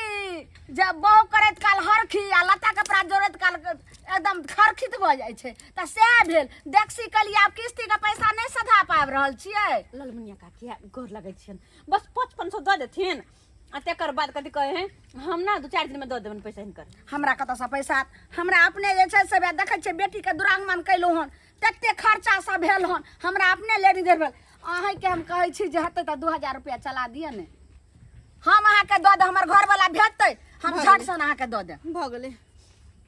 S6: जे बहु करैत काल हरखी आ लत्ता कपड़ा जोड़ैत काल एकदम खरखित भऽ जाइ छै, तऽ सएह भेल। देखसी केलियै, आब किस्तीके पैसा नहि सधा पाबि रहल छियै।
S8: ललमुनिया काकी, गोर लगै छियनि, बस 5500 दऽ देथिन आ तकर बाद कथी कहै है, हम ना 2-4 दिन में दऽ देबनि पैसा हिनकर।
S6: हमरा कतऽसँ पैसा आयत? हमरा अपने जे छै से वएह देखै छियै, बेटीके दुरागमन कयलहुँ हन, तते खर्चा सब भेल हन, हमरा अपने लेडी देर भेल। अहीँके हम कहै छी जे हेतै तऽ 2000 रुपैआ चला दिअ ने। हम अहाँके दऽ देब, हमर घरवाला भेटतै, हम झट सन अहाँके दऽ देब।
S1: भऽ गेलै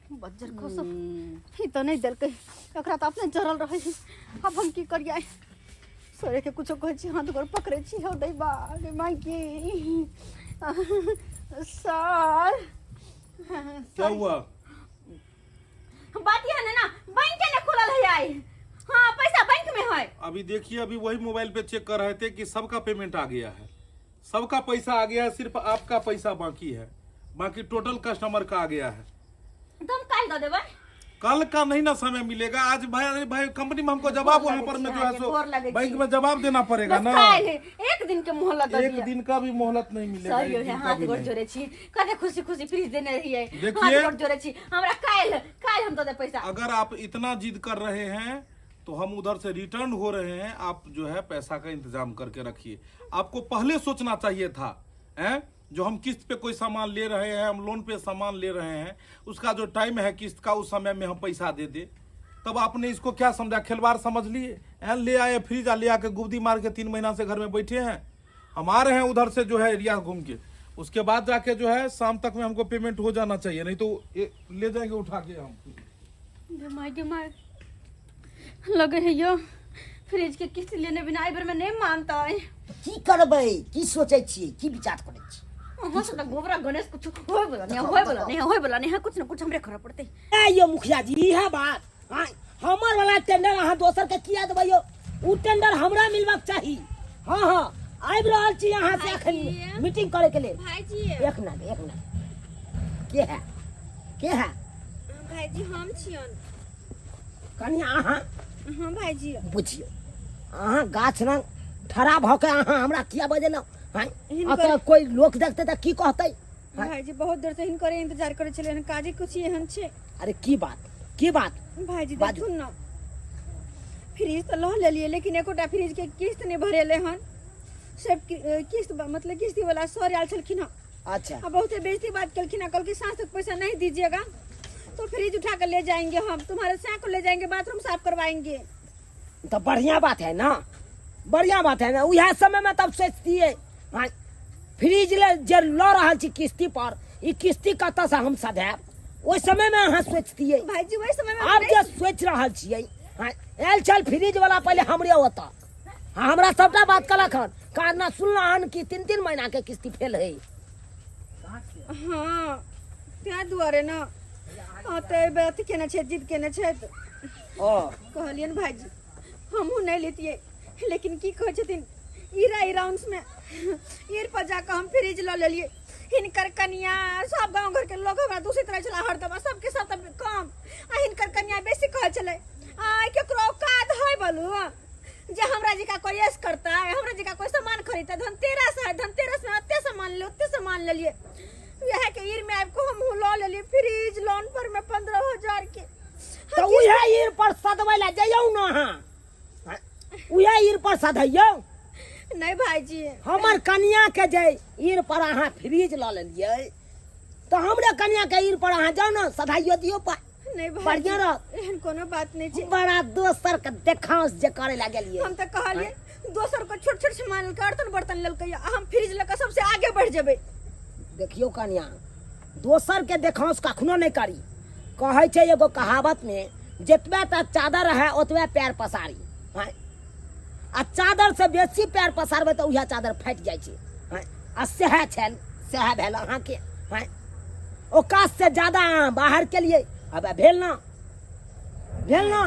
S1: बज्जर खोसो, ई तऽ नहि देलकै, एकरा तऽ अपने जरल रहै है। आब हम की करियै? सोरे के कुछो कहै छी, हाथ गोड़ पकड़ै छी, हौ दैबा गे माइके सर।
S7: क्या हुआ?
S8: बात यह है ना, बैंक के ने खुलल है आई। हाँ, पैसा बैंक में है।
S7: अभी देखिए, अभी वही मोबाइल पे चेक कर रहे थे कि सबका पेमेंट आ गया है, सबका पैसा आ गया है, सिर्फ आपका पैसा बाकी है, बाकी टोटल कस्टमर का आ गया है।
S8: तो हम काल दऽ देबै।
S7: कल का नहीं ना समय मिलेगा आज। भाई, अरे भाई, कंपनी में हमको जवाब वहाँ पर में जो है सो
S8: गोर लगे
S7: बैंक
S8: छी।
S7: में जवाब देना पड़ेगा
S8: बस
S7: ना।
S8: काल्हि एक दिन के मोहलत दऽ
S7: एक
S8: दिअ।
S7: दिन का भी मोहलत नहीं मिलेगा,
S8: सर
S7: एक
S8: यौ,
S7: दिन का
S8: हाथ
S7: भी
S8: गोड़
S7: नहीं।
S8: जोड़े छी, कते खुशी खुशी फ्रिज देने रहियै।
S7: देखिए।
S8: हाथ गोड़ जोड़े छी, हमरा काल्हि काल्हि हम दऽ देब पैसा।
S7: अगर आप इतना जिद कर रहे हैं तो हम उधर से रिटर्न हो रहे हैं, आप जो है पैसा का इंतजाम करके रखिए। आपको पहले सोचना चाहिए था, हैं? जो हम किस्त पे कोई सामान ले रहे हैं, हम लोन पे सामान ले रहे हैं, उसका जो टाइम है किस्त का, उस समय में हम पैसा दे दे। तब आपने इसको क्या समझा? खिलवाड़ समझ लिए हैं? ले आए फ्रिज आ ले आके गुब्दी मार के 3 महीना से घर में बैठे हैं। हम आ रहे हैं उधर से जो है एरिया घूम के, उसके बाद जाके जो है शाम तक में हमको पेमेंट हो जाना चाहिए, नहीं तो ये ले जाएंगे उठा के हम।
S1: गे my, गे my, लगे है यो फ्रिज के किस्त लेने बिना एहि बेर में नहीं मानतै।
S9: की करबै? की सोचै छियै? की विचार करै छियै?
S1: अहाँ सब तऽ गोबरा गणेश, कुछ होय वाला नहीं, होय वाला नहीं, होय वाला नहीं है, कुछ न कुछ हमरे करऽ पड़तै।
S4: ए यौ मुखिया जी, इएह बात आँय, हमर वाला टेंडर अहाँ दोसर के किया देबै यौ? उ टेंडर हमरा मिलबाक चाही। हाँ हाँ, आबि रहल छी अहाँ से अखन मीटिंग करे के लेल।
S1: भाईजी।
S4: एक मिनट, एक मिनट, के है, के है?
S1: भाईजी, हम छियन।
S4: कनि अहाँ।
S1: हाँ भाईजी।
S4: बुझियौ, अहाँ गाछ रंग ठड़ा भऽ के अहाँ हमरा किया बजेलहुँ? आँय,
S1: हिनकर-
S4: अतऽ कोइ लोक देखतै तऽ की कहतै? आँय,
S1: भाईजी, बहुत देर से हिनकरे इंतजार करे छलियन, काजे कुछ एहन छै।
S4: अरे की बात, की बात?
S1: भाईजी।
S4: बाजू।
S1: देखू न, फ्रिज तऽ लऽ लेलियै, लेकिन एकोटा फ्रिज के किस्त नहि भरेले हन सब। किस्त मतलब किस्ती वाला सर आयल छलखिन हँ।
S4: अच्छा।
S1: आ बहुते बेइज्जती बात केलखिन हँ, कहलखिन साँझ तक पैसा नहीं दीजिएगा तो फ्रिज उठा कर ले जाएंगे हम, तुम्हारे साँझ को ले जाएंगे, बाथरूम साफ करवाएंगे।
S4: तो बढ़िया बात है ना, बढ़िया बात है ना। उएह समय में तब सोचतियै, हाँ, फ्रिज ले जे लऽ रहल छी किस्ती पर, ई किस्ती कतऽसँ हम सधायब, ओहि समय में अहाँ सोचतियै।
S1: भाईजी, वही समय में
S4: आब जे सोचि रहल छियै। हाँ, आयल छल फ्रिज वाला पहिले हमरे ओतऽ, हाँ, हमरा सबटा बात कहलक हन, कहना सुनलहुँ हन कि 3-3 महीना के किस्ती फेल है।
S1: हाँ, ताहि दुआरे ने। हाँ, तऽ एहि बेर अथी केने छै, जिद केने छै।
S4: ओ
S1: कहलियनि भाईजी, हमहूँ नहि लेतियै, लेकिन की कहै छथिन, ईरा राउंड्स में ईर पर जाकऽ हम फ्रिज लऽ लेलियै। हिनकर कनिया, सब गाँव घर के लोग हमरा दूषित रहै छलै हरदम, आ सबके सब तऽ कम आ हिनकर कनिया बेसी कहै छलै, आइ केकरो औकात है बोलू जे हमरा जकाँ कोइ ऐश करतै, हमरा जकाँ कोइ सामान खरीदतै? धनतेरस है, धनतेरस में ओते सामान ले, ओते सामान लेलियै। इएह के ईर में आबि कऽ हमहूँ लऽ लेलियै फ्रिज लोन पर में 15,000 के।
S4: तऽ उएह ईर पर सदबै लए जइयौ ने अहाँ, उएह ईर पर सधैयौ।
S1: नहीं भाईजी।
S4: हमर कनिया के जे ईर पर अहाँ फ्रिज लऽ लेलियै, तऽ हमरे कनिया के ईर पर अहाँ जाउ ने, सधाइयो दियौ पाइ।
S1: नहीं भाईजी।
S4: बढ़िया रहत।
S1: एहन कोनो बात नहीं छै।
S4: बड़ा दोसर के देखांस जे करे ला गेलियै।
S1: हम तऽ कहलियै दोसर को छोट छोट सामान लेलकै, बर्तन बर्तन लेलकै, आ हम फ्रिज लऽ कऽ सबसे आगे बढ़ि जेबै।
S4: देखियौ कनिया, दोसर के देखांस कखनो नहि करी। कहै छै एगो कहावत में, जतबे टा चादर है ओतबे पैर पसारी। आँय, आ चादर से बेसी पैर पसारबै तऽ उएह चादर फाटि जाइ छै। आँय, आ सएह छल, सएह भेल अहाँके। आँय, औकात से ज्यादा अहाँ बाहर केलियै। हबे भेल ना, भेल ना,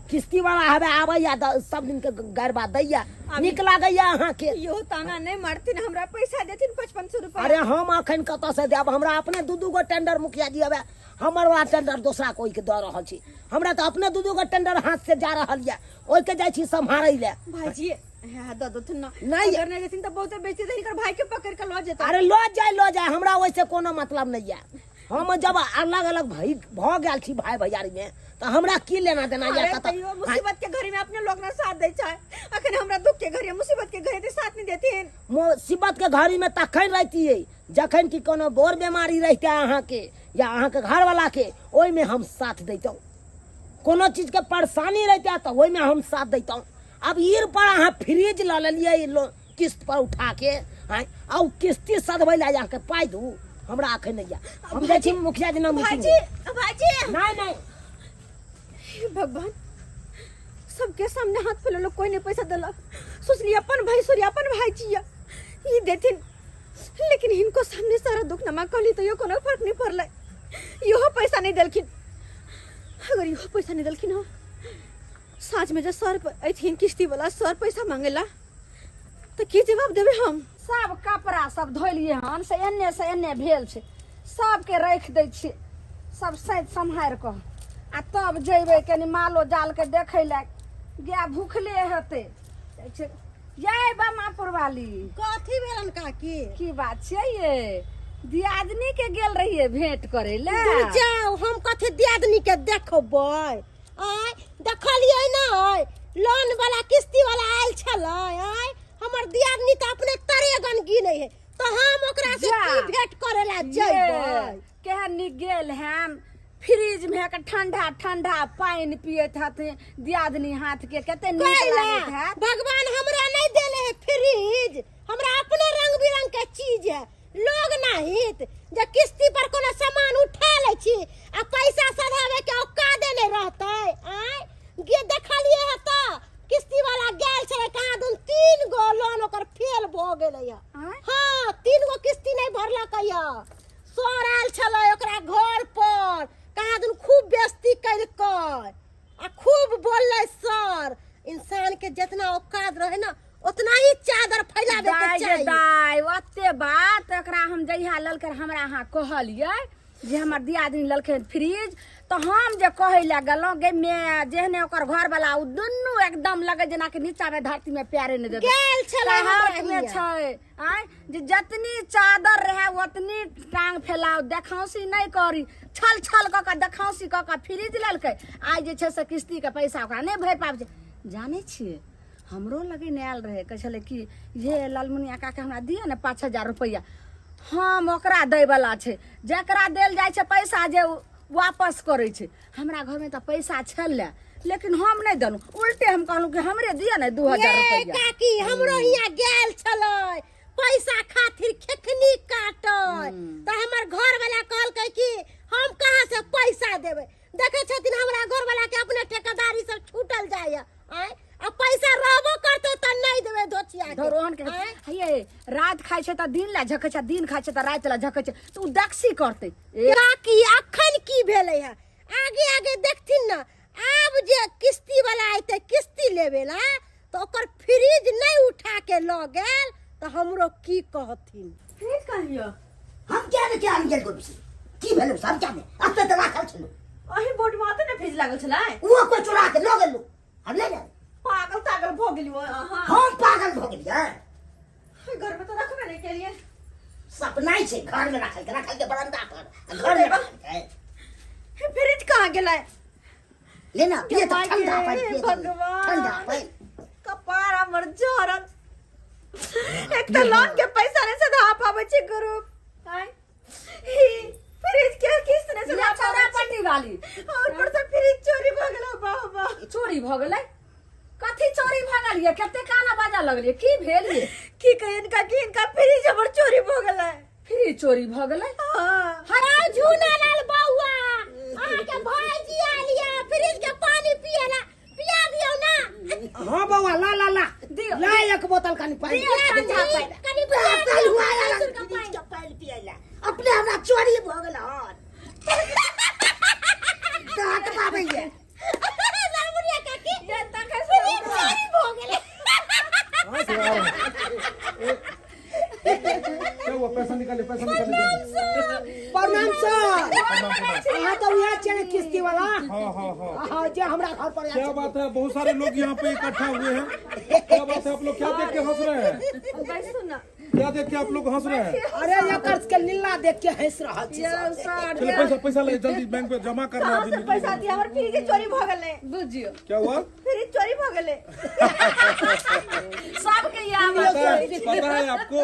S4: किस्ती वाला हबे आबैया, सब दिन के गरबा दैया, नीक लागैया अहाँके।
S1: इहो ताना नहीं मारथिन, हमरा पैसा देथिन 5500 रुपया।
S4: अरे हम अखन कतऽ से देब? हमरा अपने 2-2 गो टेंडर मुखिया जी, हबे हमर वाला टेंडर दोसरा कोई के दऽ रहल छी। हमरा तऽ अपने 2-2 गो टेंडर हाथ से जा रहल यऽ, ओहिके जाइ छी सम्हारै लए।
S1: भाईजी, हाँ, दऽ देथिन ना।
S4: नहीं।
S1: अगर नहीं देथिन तऽ बहुते बेइज्जती देथिन, हिनकर भाई के पकड़ के लऽ जेतै।
S4: अरे लऽ जाय, लऽ जाय, हमरा ओहिसे कोनो मतलब नहीं यऽ। हम जब अलग अलग भई भऽ गेल छी भाई भैयारी में, तऽ हमरा की लेना देना यऽ?
S1: अरे
S4: कतऽ
S1: तैयो मुसीबत के घड़ी में अपने लोग ना साथ दै छै। अखन हमरा दुख के घड़ी, मुसीबत के घड़ी साथ नहीं देथिन?
S4: मुसीबत के घड़ी में तखन रहतियै जखन कि कोनो बड़ बीमारी रहिते अहाँके या अहाँके घरवाला के, ओहिमे हम साथ दैतहुँ। कोनो चीज के परेशानी रहिते तऽ ओहिमे हम साथ दैतहुँ। अब ईर पर अहाँ फ्रिज लऽ लेलियै किस्त पर उठा के आँय आ ओ किस्ती सधबै लए अहाँके पाइ दू हमरा अखन नहि यऽ हम जाइ छी मुखिया जी नाम
S1: भाईजी भाईजी
S4: नहि नहि
S1: हे भगवान सबके सामने हाथ फैलेलो कोई नहीं पैसा देलक सोचली अपन भाई सूर्य अपन भाई छियै ई देथिन लेकिन हिनको सामने सारा दुख नमा कहली तो यो कोनो फर्क नहीं पड़लै इहो पैसा नहीं देलखिन अगर इहो पैसा नहीं देलखिन हँ साँझ में जे सर अथिन किस्ती वाला सर पैसा मांगेला तो की जवाब देबै हम
S6: सब कपड़ा सब धोलिए हन से एन्ने से एन्ने भेल छै सबके राखि दै छियै सब सैत सम्हारि कऽ आ तब जयबै कनि मालो जालके देखै लए गाय भूखले हेतै जाइ छै यै बमापुर वाली
S1: कथी भेलन काकी
S6: की बात छियै ये दियादनी के गेल रहियै भेंट करै लए
S1: दूर जाओ हम कथी दियादनी के देखबै आय देखलियै नै लोन वाला किस्ती वाला आयल छलै आय हमर दियादनी तऽ अपने तरेगन गिनै है तऽ हम ओकरा से
S6: जा।
S1: की भेंट करे ला जइबै
S6: केहन नीक गेल हन फ्रिज में के ठंडा ठंडा पानि पियत हथिन दियादनी हाथ के कते नीक
S1: कैला
S6: लागैत हैत
S1: भगवान हमरा नहीं देले है फ्रिज हमरा अपने रंग बिरंग के चीज है लोग नाहित जे किस्ती पर कोनो सामान उठा लै छी आ पैसा सधावे के औकादे नहीं रहतै आय गे देखलिए है तऽ किस्ती वाला गेल छलै कहाँ दुन 3 गो लोन ओकर फेल भऽ गेलै है
S6: आँय?
S1: हाँ 3 गो किस्ती नहीं भरलकै है सर आयल छलै ओकरा घर पर कहाँ दुन खूब बेइज्जती केलकै आ खूब बोललै सर इंसान के जितना औकात रहे ना उतना ही चादर फैलावे के
S6: दाइ गे
S1: चाही
S6: दाइ ओते बात एकरा हम जहिया ललकै हमरा अहाँ कहलियै जे हमर दियादनी ललखिन फ्रिज तऽ हम जे कहै लए गेलहुँ गे मे जेहने ओकर घरवला ओ दुनू एकदम लगै जेनाकि नीचामे धरतीमे पैरे नहि देतै
S1: गेल छलै हमरा
S6: कहावतमे
S1: हियाँ।
S6: छै आँय जे जतनी चादर रहै ओतनी टांग फैलाउ देखौंसी नहि करी छल छल कऽ कऽ देखौंसी कऽ कऽ फ्रिज लेलकै आइ जे छै से किस्तीके पैसा ओकरा नहि भरि पाबै छै जानै छियै हमरो लगे नहि आयल रहै कहै छलै कि ये लालमुनिया काका हमरा दिअ ने 5000 रुपैआ हम ओकरा दैवला छै जकरा देल जाइ छै पैसा जे ओ वापस करै छै हमरा घरमे तऽ पैसा छलै लेकिन हम नहि देलहुँ उल्टे हम कहलहुँ कि हमरे दिअ ने 2000
S1: ये
S6: रुपैआ
S1: काकी हमरो हियाँ गेल छलै पैसा खातिर खेखनी काटै तऽ हमर घर वाला कहलकै कि हम कहाँ से पैसा देबै देखै छथिन हमरा घर वाला के अपने ठेकेदारी सब छूटल जाइए आँय आ पैसा रहबो करतै तऽ नहि देबै धोचिया के
S6: धरोहन के
S1: आँय?
S6: हे रात खाइ छै तऽ दिन लए झकै छै दिन खाइ छै तऽ राति लए झकै छै तऽ ओ दक्षी करतै ए
S1: काकी अखन की भेलै है आगे आगे देखथिन ने आब जे किस्ती वाला अयतै किस्ती लेबे ला तऽ ओकर फ्रिज नहि उठा के लऽ गेल तऽ हमरो की कहथिन
S8: फ्रिज कहियो
S9: हम क्या ने क्या हम गेल गोपी की भेलो सब क्या ने अते तऽ राखल छलो
S8: अही बोर्ड में आते ने फ्रिज लागल छलै
S9: वो कोई चोरा के लऽ गेलो हम ले जाए
S8: पागल तागल भऽ गेलियो अहाँ
S9: हम पागल भऽ गेलियै
S8: घर में तो रखबे नहीं केलिए
S9: सपना छै घर में राखल के राखल के बरंडा पर आ घर में राखल के
S8: फ्रिज कहाँ गेलै
S9: लेना पिए तऽ ठंडा
S8: हे
S9: पानि पिए तऽ
S8: भगवान।
S9: ठंडा पानि
S8: कपार हमर जरल एक तऽ लोन के पैसा नहीं सधा पाबै छै ग्रुप आय ही फ्रिज के किस्त नहीं सधा
S6: चौरा
S8: पाबै
S6: पट्टी वाली
S8: छै और ऊपर से फ्रिज चोरी भऽ गेल बाबा
S6: चोरी भऽ गेलै कथी चोरी भऽ गेल ये कते काना बाजा लगलियै की भेल ये
S8: की कही इनका की इनका फ्रिज हमर चोरी भऽ गेलै
S6: फ्रिज चोरी भऽ गेलै
S8: हाँ
S1: हराउ झूना लाल बौआ अहाँके भाईजी आयल ये फ्रिज के पानी पिएला पिया दियौ ना
S4: हाँ बौआ ला ला ला
S6: दियौ।
S4: ला एक बोतल कनि पानि
S1: पिया
S6: ठंडा
S1: दियौ,
S6: पानि।
S1: कनि पिया
S9: पागल
S1: दियौ,
S9: हुआ आयल
S1: भैंसुर के
S9: फ्रिज
S1: पानि।
S9: के पानि पियला अपने हमरा चोरी भऽ गेल हन दाँत पाबैये
S1: लालमुनिया काकी
S8: ये तखन से
S1: फ्रिज चोरी भऽ गेलै
S7: क्या हुआ पैसा निकाले पैसा निकाले
S4: प्रणाम सर अहाँ तऽ उएह छियै ने किस्ती वाला
S7: हाँ हाँ हाँ
S4: हाँ जे हमरा घर पर आयल
S7: क्या
S4: छथिन।
S7: बात है बहुत सारे लोग यहाँ पे इकट्ठा हुए हैं क्या बात है आप लोग क्या देख के हंस रहे हैं
S8: बैसू ना
S7: क्या देख के आप लोग हंस रहे हैं
S4: अरे एकर के लीला देख के हंस रहल छी
S6: यौ
S4: सर।
S6: सर
S7: चलिए पैसा पैसा ले जल्दी बैंक पे जमा करना है
S8: कहाँ
S7: अभी
S8: से पैसा दिया हमर फ्रिज चोरी भऽ गेलै
S6: बुझियौ
S7: क्या हुआ
S8: फ्रिज चोरी भऽ गेलै
S6: सबके ये आवाज
S7: पता है, पता है आपको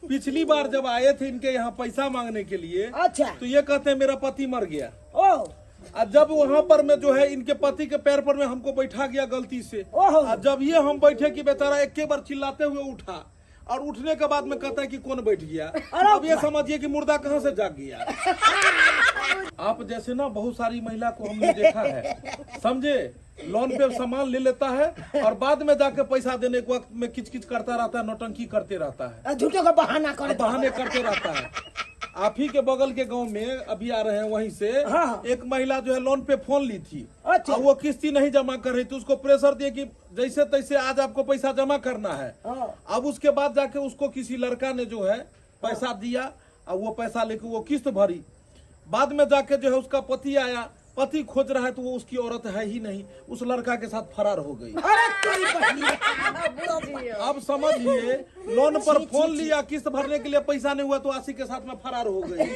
S7: पिछली बार जब आए थे इनके यहाँ पैसा मांगने के लिए
S4: अच्छा
S7: तो ये कहते हैं मेरा पति मर गया
S4: ओ
S7: और जब वहां पर में जो है इनके पति के पैर पर में हमको बैठा गया गलती से
S4: ओहो।
S7: और जब ये हम बैठे कि बेचारा एक के बार चिल्लाते हुए उठा और उठने के बाद में कहता है कि कौन बैठ गया। अब ये समझिए कि मुर्दा कहाँ से जाग गया। आप जैसे ना बहुत सारी महिला को हमने देखा है, समझे, लोन पे सामान ले लेता है और बाद में जाके पैसा देने के वक्त में किच किच करता रहता है, नौटंकी करते रहता है,
S4: झूठों का बहाना कर
S7: बहाने करते रहता है। आप ही के बगल के गांव में अभी आ रहे हैं वहीं से,
S4: हाँ।
S7: एक महिला जो है लोन पे फोन ली थी।
S4: अच्छा।
S7: और वो किस्ती नहीं जमा कर रही थी, उसको प्रेशर दिए कि जैसे तैसे आज आपको पैसा जमा करना है।
S4: हाँ।
S7: अब उसके बाद जाके उसको किसी लड़का ने जो है पैसा दिया और वो पैसा लेके वो किस्त भरी। बाद में जाके जो है उसका पति आया, पति खोज रहा है तो वो उसकी औरत है ही नहीं, उस लड़का के साथ फरार हो गई।
S4: अरे तोरी बहनी।
S7: अब समझिए, लोन पर फोन लिया, किस्त भरने के लिए पैसा नहीं हुआ तो आशिक के साथ में फरार हो गई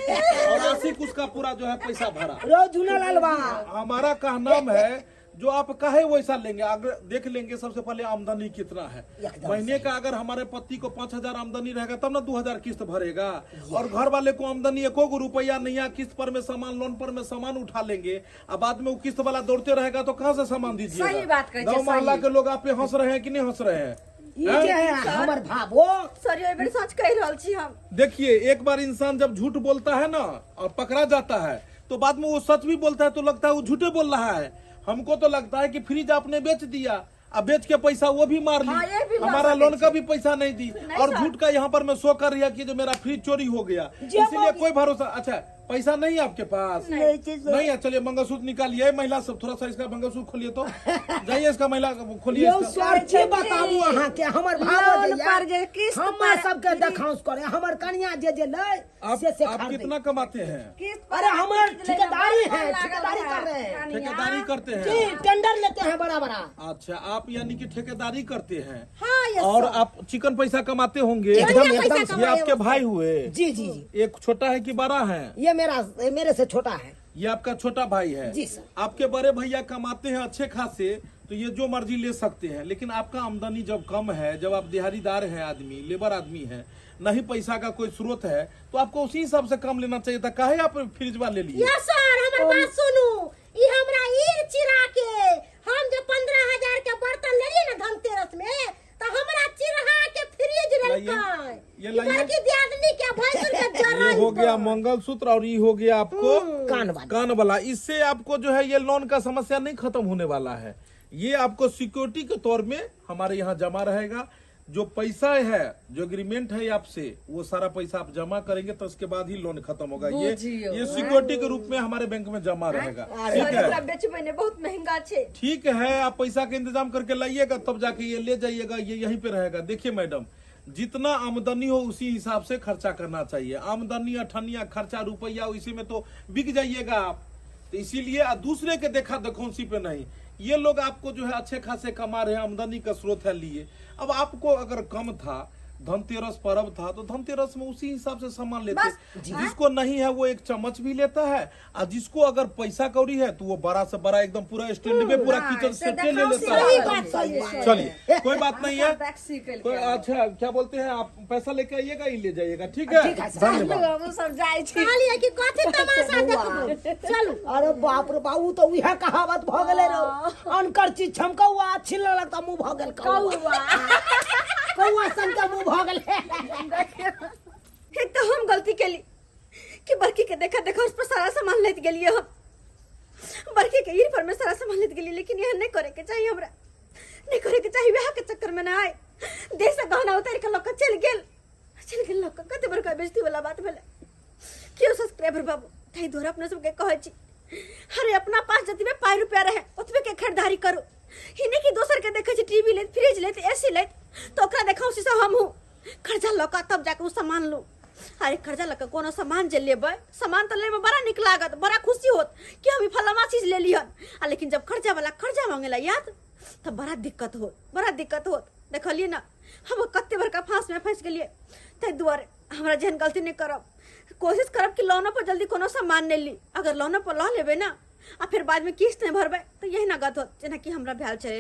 S7: और आशिक उसका पूरा जो है पैसा भरा।
S4: रो झूना लालवा,
S7: हमारा कहना है जो आप कहे वैसा लेंगे। अगर देख लेंगे सबसे पहले आमदनी कितना है महीने का। अगर हमारे पति को 5000 आमदनी रहेगा तब ना 2000 किस्त भरेगा। और घर वाले को आमदनी एको गो रुपया नहीं है, किस्त पर में सामान, लोन पर में सामान उठा लेंगे और बाद में वो किस्त वाला दौड़ते रहेगा तो कहाँ से सामान दीजिएगा।
S6: सही बात कहै छै,
S7: गाँव मोहल्ला
S6: सही।
S7: के लोग आप पे हंस रहे हैं कि नहीं हंस रहे हैं?
S4: ई जे है हमर भाबो।
S8: सॉरी, एहि बेर सच कहि रहल छी हम।
S7: देखिए, एक बार इंसान जब झूठ बोलता है ना और पकड़ा जाता है तो बाद में वो सच भी बोलता है तो लगता है वो झूठे बोल रहा है। हमको तो लगता है कि फ्रिज आपने बेच दिया, अब बेच के पैसा वो भी मार
S6: हाँ, ये
S7: ली,
S6: भी
S7: हमारा
S6: मार
S7: लोन
S6: सकै
S7: का भी पैसा नहीं दी और
S6: सर।
S7: झूठ का यहाँ पर मैं शो कर रही है कि जो मेरा फ्रिज चोरी हो गया, इसीलिए कोई भरोसा। अच्छा, पैसा नहीं है आपके पास? नहीं है। चलिए मंगलसूत्र निकालिए महिला सब, थोड़ा सा इसका मंगलसूत्र खोलिए तो जाइए, इसका महिला खोलिए
S4: यौ
S7: इसका।
S4: सर की बताबू अहाँ के, हमर भाबो
S6: लोन
S4: जे
S6: पर जे किस्त
S4: हमर
S6: पर
S4: सबके देखाउस करे, हमर कनिया जे जे लै
S7: आप
S4: से
S7: आप
S4: खरीदे।
S7: कितना कमाते हैं?
S6: किस्त पर
S4: अरे हमार
S6: फ्रिज लेने
S4: ठेकेदारी
S6: बड़
S4: है,
S6: मन लागल
S4: ठेकेदारी
S6: है।
S4: कर रहे हैं।
S6: कनिया।
S7: ठेकेदारी करते हैं
S4: जी, टेंडर लेते हैं बड़ा बड़ा।
S7: अच्छा, आप यानी कि ठेकेदारी करते हैं।
S1: हाँ, यस
S7: और
S1: सर।
S7: आप चिकन पैसा कमाते होंगे।
S4: एकदम
S1: बढ़िया पैसा
S4: एकदम।
S7: ये
S1: कमाए
S7: आपके भाई हुए?
S4: जी जी जी।
S7: एक छोटा है कि बड़ा है?
S4: ये मेरा मेरे से छोटा है।
S7: ये आपका छोटा भाई है?
S4: जी सर।
S7: आपके बड़े भैया कमाते हैं अच्छे खासे तो ये जो मर्जी ले सकते हैं, लेकिन आपका आमदनी जब कम है, जब आप दिहाड़ीदार हैं आदमी, लेबर आदमी है, नहीं पैसा का कोई स्रोत है, तो आपको उसी हिसाब से कम लेना चाहिए था। काहे आप फ्रिज वाले ले लिए?
S1: यस सर, हमर बात सुनू, ई हमरा ईर चिरा के हम जो 15,000 के बर्तन लेलिए ना धनतेरस में, तो हमरा चिरहा के फ्रिज
S7: लाइए,
S1: लेलकै।
S7: ये लाइए।
S1: बड़की दियादनी के भैंसुर के जरा
S7: ये हो गया मंगलसूत्र और ये हो गया आपको
S4: कान वाला।
S7: कान वाला। इससे आपको जो है ये लोन का समस्या नहीं खत्म होने वाला है। ये आपको सिक्योरिटी के तौर में हमारे यहाँ जमा रहेगा। जो पैसा है, जो एग्रीमेंट है आपसे, वो सारा पैसा आप जमा करेंगे तो उसके बाद ही लोन खत्म होगा। ये
S6: बुझियो।
S7: ये सिक्योरिटी के रूप में हमारे बैंक में जमा रहेगा। ठीक
S8: सर,
S7: है,
S8: एकरा बेचबै ने, बहुत महंगा छै।
S7: ठीक है, आप पैसा के इंतजाम करके लाइएगा तब जाके ये ले जाइएगा, ये यहीं पे रहेगा। देखिए मैडम, जितना आमदनी हो उसी हिसाब से खर्चा करना चाहिए। आमदनी अठनिया खर्चा रुपया इसी में तो बिक जाइएगा आप, तो इसीलिए दूसरे के देखा देखौंसी पे नहीं। ये लोग आपको जो है अच्छे खासे कमा रहे हैं, आमदनी का स्रोत है लिए। अब आपको अगर कम था, धनतेरस पर्व था तो धनतेरस में उसी हिसाब से सामान लेते। जिसको नहीं है वो एक चम्मच भी लेता है, और जिसको अगर पैसा कौड़ी है तो वो बड़ा से बड़ा एकदम पूरा स्टैंड में पूरा किचन सेट ले लेता
S1: सही
S7: है।
S1: बात, सही बात।
S7: चलिए कोई बात नहीं है।
S6: टैक्सी
S7: कोई अच्छा क्या बोलते हैं, आप पैसा लेके आइएगा, ये ले जाइएगा। ठीक है, धन्यवाद।
S6: हम सब जाइ छी।
S1: कहलिए कि कथी तमाशा देखबो, चलू।
S4: अरे बाप रे बाबू, तो उहे कहावत भ गेलै रो, अनकर चीज छमकौआ छीन लेलक त मुंह भ गेल कौआ, कौआ सन के मुंह भ गेलै।
S8: एक तो हम गलती केली कि बड़की के देखा देखा उस पर सारा सामान लेत गेलिए हम, बड़की के ईर पर में सारा सामान लेत गेलिए, लेकिन यह नहीं करे के चाहिए, हमरा नहीं करे के चाहिए। वह के चक्कर में ना आए, देह से गहना उतार के लग के चल गेल, चल गेल लग के। कते बड़का बेइज्जती वाला बात भेलै। केओ सब्सक्राइबर बाबू, ताहि दुआरे अपना सबके कहै छी, अरे अपना पास जतबे पाइ रुपया रहे ओतबे के खरीदारी करू। ही नहीं कि दोसर के देखै छी टीवी लेत, फ्रिज लेत, एसी लेत, तो ओकरा देखाउ से हमहूँ कर्जा लऽ कऽ तब जाके ओ सामान लू। अरे कर्जा लऽ कऽ कोनो सामान जे लेबै, सामान तऽ लैमे बड़ा नीक लागत, बड़ा खुशी होत कि हम ई फलामा चीज लेली हन, आ लेकिन जब कर्जा वाला कर्जा मांगे ला याद तब बड़ा दिक्कत होत, बड़ा दिक्कत होत। देखलियै ने हम कते बड़का फांसमे फँसि गेलियै। ताहि दुआरे हमरा जेहन गलती नहि करब, कोशिश करब कि लोनो पर जल्दी कोनो सामान नहि ली। अगर लोनो पर लऽ लेबै ने आ फेर बादमे किस्त नहि भरबै तऽ यही ने गत होत जेनाकि हमरा भेल छै।